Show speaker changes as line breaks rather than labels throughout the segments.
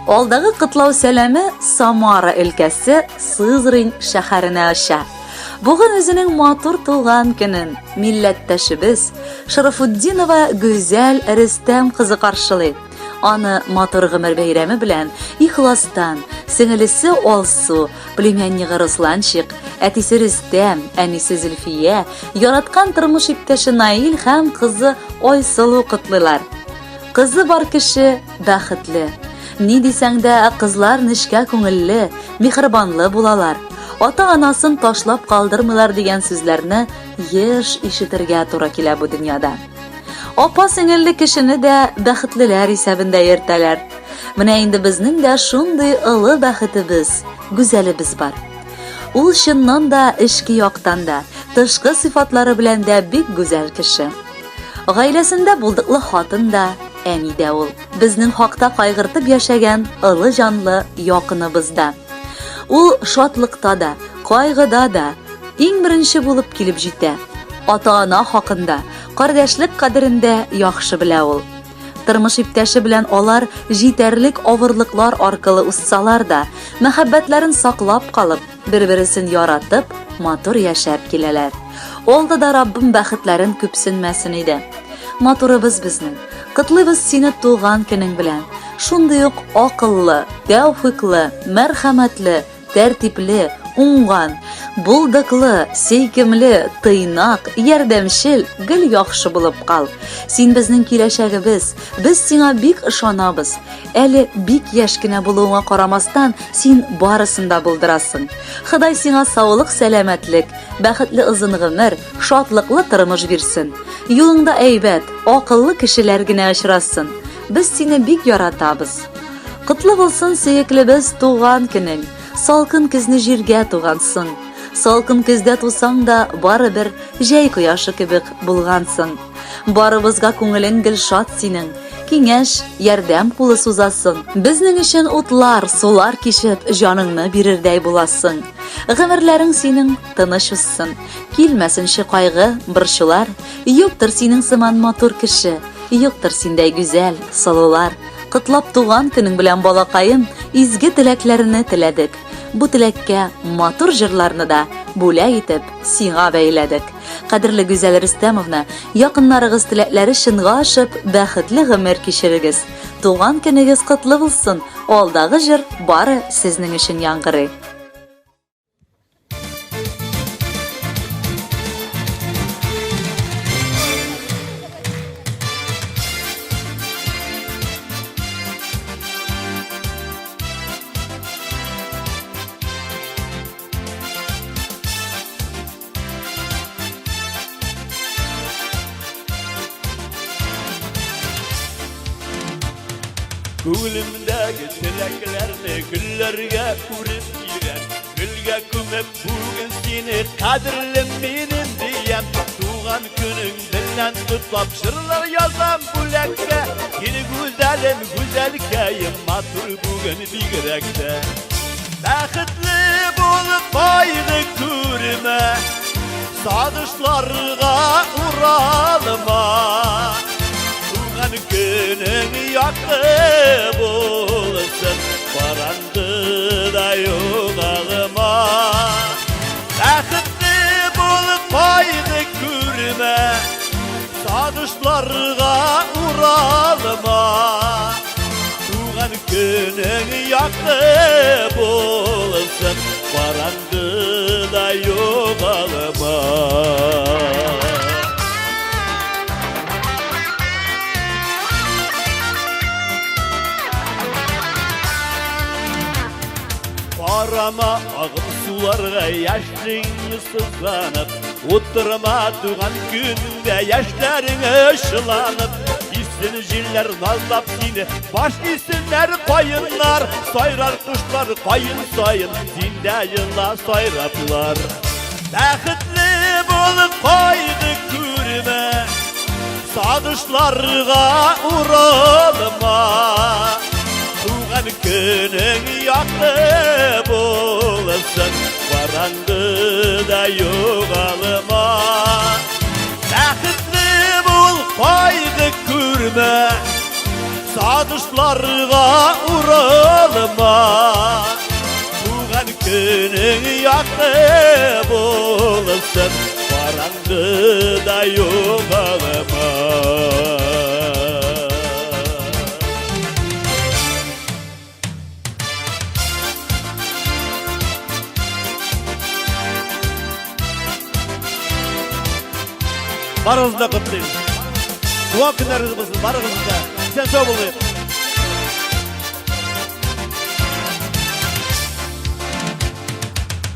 Алдагы котлау сәламе Самара өлкәсе Сызрань шәһәренә оча. Бүген үзенең матур туган көнен милләттәшебез Шарафутдинова Гүзәл Рөстәм кызы каршылый. Аны матур гомер бәйрәме белән ихластан сеңелесе Алсу, племяннигы Русланчик, әтисе Рөстәм, әнисе Зөлфия, яраткан тормыш иптәше Наил һәм кызы Айсылу котлыйлар. Кызы бар кеше бәхетле. Ни дисәң дә, кызлар нечкә күңелле, миһербанлы булалар. Ата-анасын ташлап калдырмыйлар дигән сүзләрне еш ишетергә туры килә бу дөньяда. Апа-сеңелле кешене дә бәхетлеләр исәбендә йөртәләр. Менә инде безнең дә шундый олы бәхетебез, гүзәлебез бар. Ул чыннан да эчке яктан да, тышкы сыйфатлары белән дә бик гүзәл кеше. Гаиләсендә булдыклы хатын да, әни дә ул. Безнең хакта кайгыртып яшәгән ылы җанлы якыныбыз да. Ул шатлыкта да, кайгыда да иң беренче булып килеп җитә. Ата-ана хакында, кардәшлек кадерен дә яхшы белә ул. Тормыш иптәше белән алар җитәрлек авырлыклар аркылы узсалар да, мәхәббәтләрен саклап калып, Бер-бересен яратып, матур яшәп киләләр. Алда да Раббым бәхетләрен күпсенмәсен иде. Матурыбыз безнең. Котлыйбыз сине туган көнең белән. Шундый ук акыллы, тәүфыйклы, мәрхәмәтле, тәртипле, уңган, булдыклы, сөйкемле, тыйнак, ярдәмчел, гел яхшы булып кал. Син безнең киләчәгебез, без сиңа бик ышанабыз. Әле бик яшь кенә булуыңа карамастан, син барысын да булдырасың. Ходай сиңа саулык, сәламәтлек, бәхетле озын гомер, шатлыклы тормыш бирсен. Юлыңда әйбәт, акыллы кешеләр генә очрасын. Без сине бик яратабыз. Котлы булсын, сөеклебез, туган көнең. Салкын көзне җиргә тугансың. Салкын көздә тусаң да, барыбер җәй кояшы кебек булгансың. Барыбызга күңелең гел шат синең. Киңәш, ярдәм кулы сузасың. Безнең өчен утлар, сулар кичеп, җаныңны бирердәй буласың. Гомерләрең синең тыныч узсын. Килмәсенче кайгы, борчулар. Юктыр синең сыман матур кеше, юктыр синдәй гүзәл, сылулар. Котлап туган көнең белән, балакаем, изге теләкләрне теләдек. Бу теләккә матур җырларны да бүләк итеп сиңа бәйләдек. Кадерле Гүзәл Рөстәмовна, якыннарыгыз теләкләре чынга ашып, бәхетле гомер кичерегез. Туган көнегез котлы булсын, алдагы җыр бары сезнең өчен яңгырый.
Күңелемдәге теләкләрне гөлләргә үреп бирәм. Гөлгә күмеп бүген сине кадерлем минем диям. Туган көнең белән котлап җырлар язам бүләккә. Сине гүзәлем, гүзәлкәем, матур бүген бигрәк тә. Бәхетле булып кайгы күрмә, Сагышларга уралма. Туган көнең якты булсын, Караңгыда югалма. Бәхетле булып кайгы күрмә, Сагышларга уралма. Туган көнең якты булсын, Караңгыда югалма. Карама агып суларга яшьлең сызланып, Утырма туган көнеңдә яшьләрең ышыланып, Исен җилләр назлап сине, баш исеннәр каеннар, Сайрар кошлар каен саен, синдә ела сайраплар. Бәхетле булып кайгы күрмә, Сагышларга уралма. Туган көнең якты булсын, Караңгыда югалма. Бәхетле бул, кайгы күрмә, Сагышларга уралма. Туган көнең якты булсын, караңгыда югалма. Барыгызны да котлыйм. Туган көннәрегез булсын, барыгызны да. Исән сау булыйк.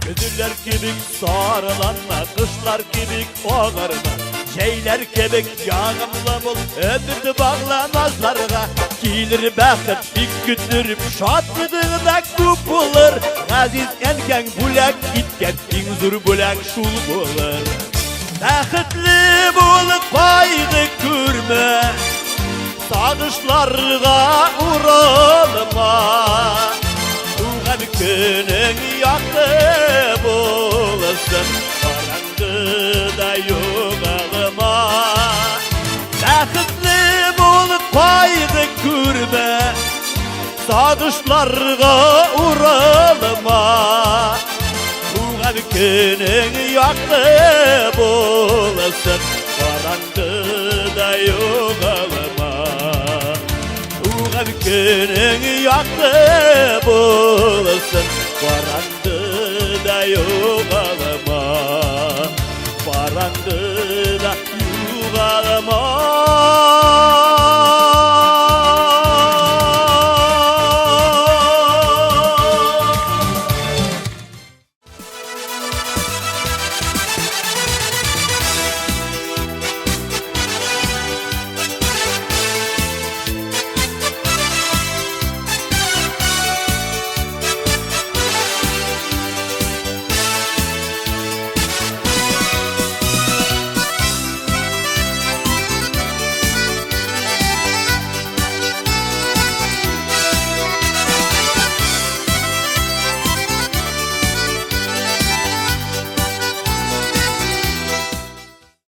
Көзләр кебек сарыланма, кышлар кебек агарма, җәйләр кебек ягымлы бул, өмет багла назларга. Килер бәхет бик көттереп, шатлыгың да күп булыр. Газиз әнкәң бүләк иткән иң зур бүләк шул булыр. Бәхетле булып кайгы күрмә, сагышларга уралма. Туган көнең якты булсын, караңгыда югалма. Бәхетле булып кайгы күрмә, сагышларга уралма. Туган көнең якты булсын, караңгыда югалма. Туган көнең якты булсын, караңгыда югалма.